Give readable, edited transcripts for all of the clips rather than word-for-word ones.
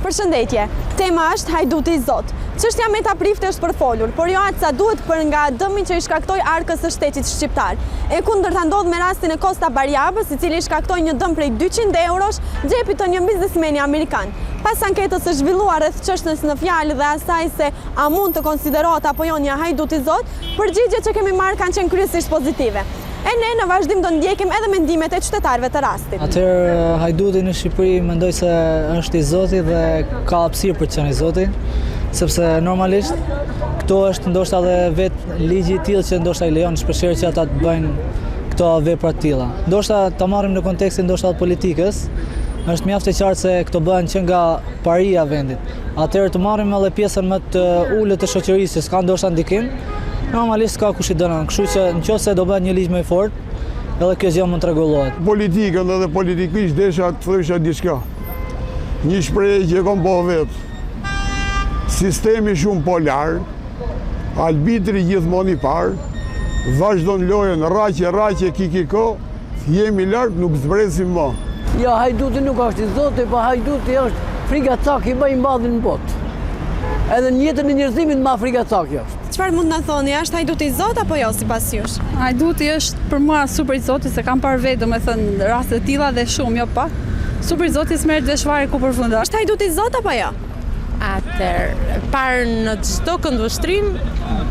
Përshëndetje. Tema është hajduti i zotë. Çështja Meta Prifti është përfolur, por jo aq sa duhet për nga dëmi që i shkaktoi arkës së shtetit shqiptar. E kundërta ndodh me rastin e Kosta Barjabës, i cili i shkaktoi një dëm prej 200 eurosh xhepit të një biznesmeni amerikan. Pas anketës së zhvilluar rreth çështjes në fjalë dhe asaj se a mund të konsiderohet apo jo një hajdut i zotë, përgjigjet që kemi marrë kanë qenë kryesisht pozitive. E ne në vazhdim do ndjekim edhe mendimet e qytetarëve të rastit. Atëherë hajduti në Shqipëri mendoj se është i zoti dhe ka hapësirë për të qenë i zoti, sepse normalisht këto është ndoshta edhe vetë ligji i tillë që ndoshta i lejon shpeshherë që ata të bëjnë këto vepra të tilla. Ndoshta ta marrim në kontekstin ndoshta të politikës, është mjaft e qartë se këto bëhen që nga paria e vendit. Atëherë të marrim edhe pjesën më të ulët të shoqërisë që s'ka ndoshta ndikim, normalisht s'ka kush i dënon. Kështu që në qoftë se do bëhet një ligj më i fortë, edhe kjo gjë mund të rregullohet. Politikën edhe politikisht desha të thosha diçka. Një shprehje që e kam bo vetë. Sistemi shumë polar, arbitri gjithmonë i parë, vazhdon lojën rraqe rraqe kikiko, Jemi lart nuk zbresim më. Jo, hajduti nuk është i zoti, po hajduti është frigacaki më i madh në botë. Edhe në jetën e njerëzimit ma frigacaki është. Çfarë mund të na thoni, është hajduti i zotë apo jo sipas jush? Hajduti është për mua super i zoti, se kam parë vetë, domethënë raste të tilla dhe shumë, jo pak. Super i zoti s'merret vesh fare ku përfundon. Është hajduti i zotë apo jo? Atëherë, parë në çdo këndvështrim,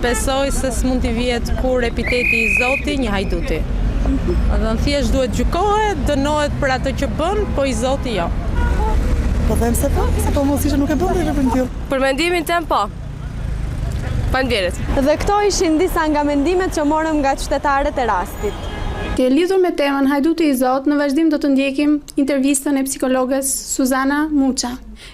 besoj se s'mund t'i vihet kurrë epiteti i zoti një hajduti. Dhe thjesht duhet gjykohet, dënohet për atë që bën, po i zoti jo. Po them se po, se po mos ishte nuk e bën dhe veprim tillë. Për mendimin tim po. Faleminderit. Dhe këto ishin disa nga mendimet që morëm nga qytetarët e rastit. Të lidhur me temën Hajduti i Zotë, në vazhdim do të ndjekim intervistën e psikologes Suzana Muça.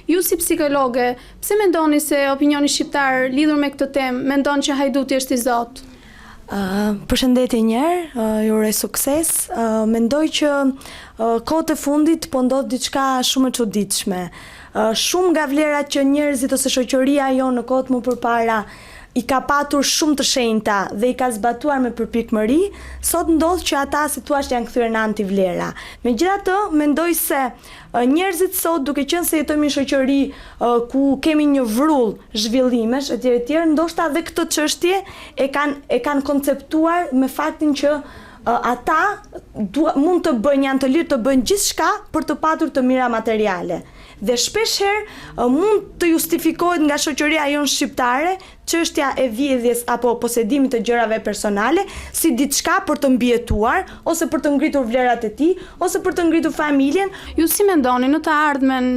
Ju si psikologe, pse mendoni se opinioni shqiptar lidhur me këtë temë mendon që hajduti është i zotë? Përshëndetje një herë, ju uroj sukses. Mendoj që kohët e fundit po ndodh diçka shumë e çuditshme. Shumë nga vlerat që njerëzit ose shoqëria jonë në kohët më përpara i ka patur shumë të shenjta dhe i ka zbatuar me përpikmëri, sot ndodh që ata si thua janë kthyer në antivlera. Megjithatë, mendoj se Njerëzit sot duke qenë se jetojmë në një shoqëri ku kemi një vrull zhvillimesh etj etj, ndoshta dhe këtë çështje e kanë e kanë konceptuar me faktin që ata mund të bëjnë, janë të lirë të bëjnë gjithçka për të patur të mira materiale. Dhe shpeshherë mund të justifikohet nga shoqëria jonë shqiptare çështja e vjedhjes apo posedimit të gjërave personale si diçka për të mbijetuar ose për të ngritur vlerat e tij ose për të ngritur familjen. Ju si mendoni, në të ardhmen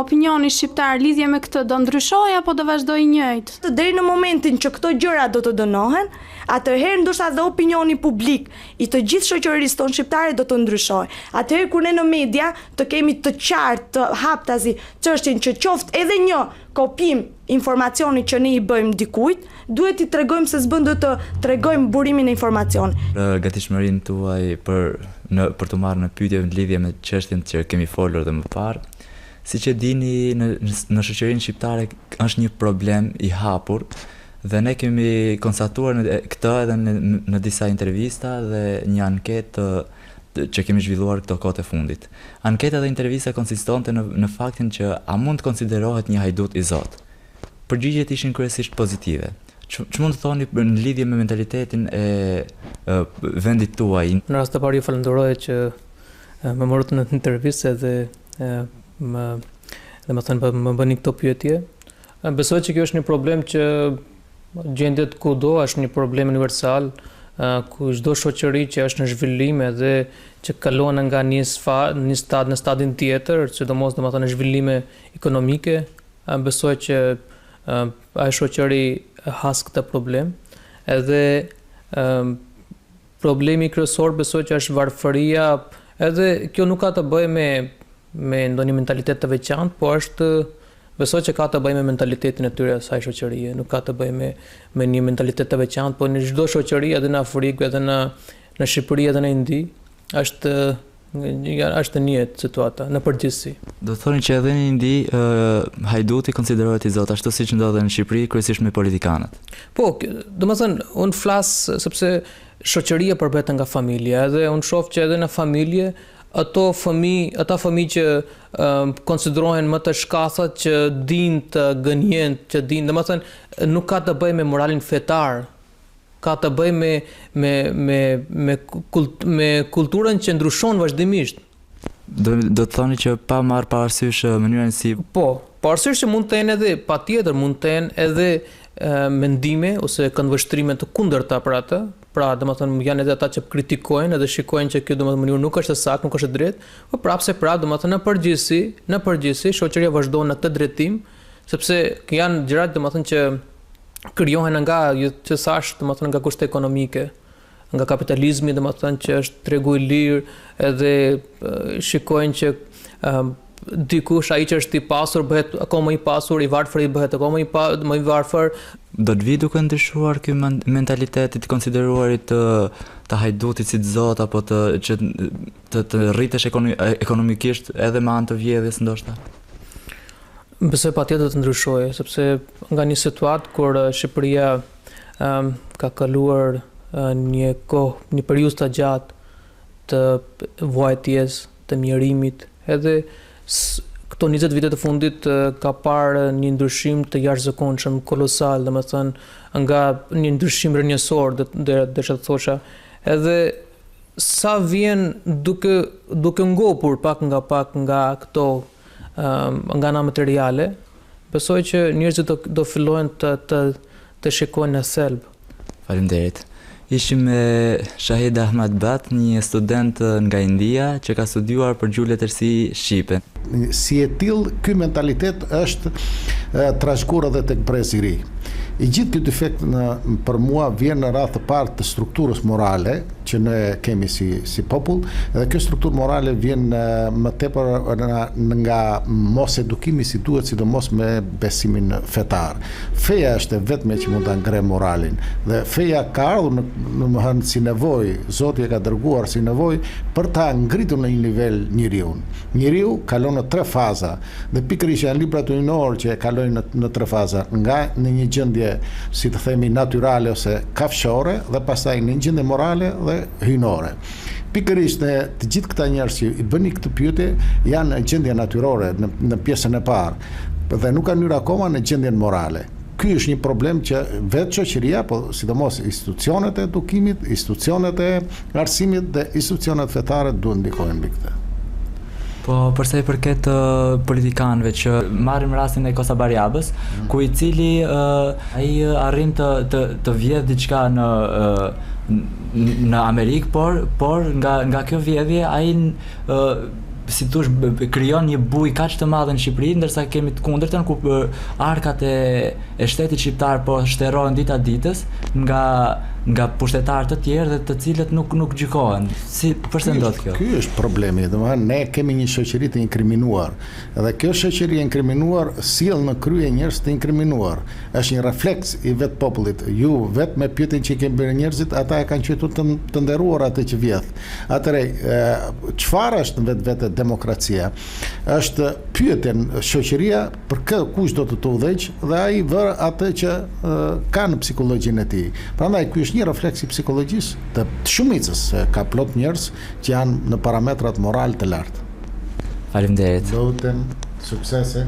opinioni shqiptar lidhje me këtë do ndryshojë apo do vazhdojë i njëjtë? Deri në momentin që këto gjëra do të dënohen, atëherë ndoshta dhe opinioni publik i të gjithë shoqërisë tonë shqiptare do të ndryshojë. Atëherë kur ne në media të kemi të qartë, të haptazi çështjen që qoftë edhe një kopjim informacioni që ne i bëjmë dikujt, duhet t'i tregojmë se s'bën duhet të tregojmë burimin e informacionit. Gatishmërinë tuaj për në për t'u marrë në pyetje në lidhje me çështjen që kemi folur dhe më parë. Siç e dini në në shoqërinë shqiptare është një problem i hapur dhe ne kemi konstatuar në këtë edhe në në disa intervista dhe një anketë të që kemi zhvilluar këto kohët e fundit. Anketa dhe intervista konsistonte në në faktin që a mund të konsiderohet një hajdut i zotë. Përgjigjet ishin kryesisht pozitive. Ç'mund të thoni në lidhje me mentalitetin e vendit tuaj? Në rast të parë ju falënderoj që më morët në intervistë edhe më domethënë më bëni këto pyetje. Besoj që kjo është një problem që Gjendet kudo, është një problem universal, ku çdo shoqëri që është në zhvillim edhe që kalon nga një sfa, një stad në stadin tjetër, sidomos domethënë në zhvillime ekonomike, besoj që ajo shoqëri has këtë problem. Edhe Problemi kryesor besoj që është varfëria, edhe kjo nuk ka të bëjë me me ndonjë mentalitet të veçantë, po është besoj që ka të bëjë me mentalitetin e tyre asaj shoqërie, nuk ka të bëjë me me një mentalitet të veçantë, po në çdo shoqëri edhe në Afrikë, edhe në në Shqipëri edhe në Indi, është është e njëjtë situata në përgjithësi. Do të thoni që edhe në Indi hajduti konsiderohet i zotë, ashtu siç ndodh edhe në Shqipëri, kryesisht me politikanët. Po, domethënë unë flas sepse shoqëria përbëhet nga familja, edhe unë shoh që edhe në familje ato fëmijë, ata fëmijë që konsiderohen më të shkathët që dinë të gënjejnë, që dinë, domethënë nuk ka të bëjë me moralin fetar, ka të bëjë me me me me kult, me kulturën që ndryshon vazhdimisht. Do do të thoni që pa marrë parasysh mënyrën si Po, parasysh që mund të jenë edhe patjetër mund të jenë edhe e, mendime ose këndvështrime të kundërta për atë, pra domethënë janë edhe ata që kritikojnë edhe shikojnë që kjo domethënë mënyrë nuk është e saktë, nuk është e drejtë, po prapë se prapë domethënë në përgjithësi, në përgjithësi shoqëria vazhdon në këtë drejtim, sepse janë gjëra domethënë që krijohen nga jo që thashë, domethënë nga kushte ekonomike, nga kapitalizmi, domethënë që është tregu i lirë, edhe shikojnë që dikush ai që është i pasur bëhet akoma më i pasur, i varfëri bëhet akoma më i pa, më i varfër. Do të vijë duke ndryshuar ky mentalitet i të konsideruarit të të hajdutit si të zot apo të që të të rritesh ekonomikisht edhe me anë të vjedhjes ndoshta? Besoj patjetër do të ndryshojë, sepse nga një situatë kur Shqipëria um, ka kaluar një kohë, një periudhë të gjatë të vuajtjes, të mjerimit, edhe këto 20 vite të fundit ka parë një ndryshim të jashtëzakonshëm, kolosal, domethënë nga një ndryshim rrënjësor, do të desha të thosha, edhe sa vjen duke duke ngopur pak nga pak nga këto nga ana materiale, besoj që njerëzit do do fillojnë të të të shikojnë në thelb. Faleminderit. Ishim me Shahid Ahmad Bhat, një student nga India që ka studiuar për gjuhë letërsi shqipe. Si e tillë, ky mentalitet është trashëguar edhe tek brezi i ri. I gjithë ky defekt në për mua vjen në radhë të parë të strukturës morale që ne kemi si si popull dhe kjo strukturë morale vjen më tepër nga mosedukimi si duhet, sidomos me besimin fetar. Feja është e vetmja që mund ta ngrejë moralin dhe feja ka ardhur në domethënë si nevojë, Zoti e ka dërguar si nevojë për ta ngritur në një nivel njeriun. Njeriu kalon në tre faza dhe pikërisht janë librat hyjnorë që e kalojnë në në tre faza, nga në një gjendje si të themi natyrale ose kafshore dhe pastaj në një gjendje morale dhe hyjnore. Pikërisht ne të gjithë këta njerëz që i bëni këtë pyetje janë në gjendje natyrore në në pjesën e parë dhe nuk kanë hyrë akoma në gjendjen morale. Ky është një problem që vetë shoqëria, po sidomos institucionet e edukimit, institucionet e arsimit dhe institucionet fetare duhet ndikojnë mbi këtë. Po, për sa i përket uh, politikanëve që marrim rastin e Kosta Barjabës, mm. ku i cili uh, ai arrin të të të vjedh diçka në uh, në Amerikë, por por nga nga kjo vjedhje ai uh, si të thuash krijon një bujë kaq të madhe në Shqipëri, ndërsa kemi të kundërtën ku arkat e e shtetit shqiptar po shterrohen dita ditës nga nga pushtetarë të tjerë dhe të cilët nuk nuk gjykohen. Si përse ndodh kjo? Ky është problemi, domethënë ne kemi një shoqëri të inkriminuar dhe kjo shoqëri e inkriminuar sjell në krye njerëz të inkriminuar. Është një refleks i vetë popullit. Ju vetë me pyetjen që i keni bërë njerëzit, ata e kanë quajtur të, të nderuar atë që vjedh. Atëherë, çfarë është në vetvete demokracia? Është pyetjen shoqëria për kë kush do të të udhëheqë dhe ai vë atë që ka në psikologjinë e tij. Prandaj ky është një refleks i psikologjisë të shumicës, se ka plot njerëz që janë në parametrat moralë të lartë. Faleminderit. Lutem, suksese.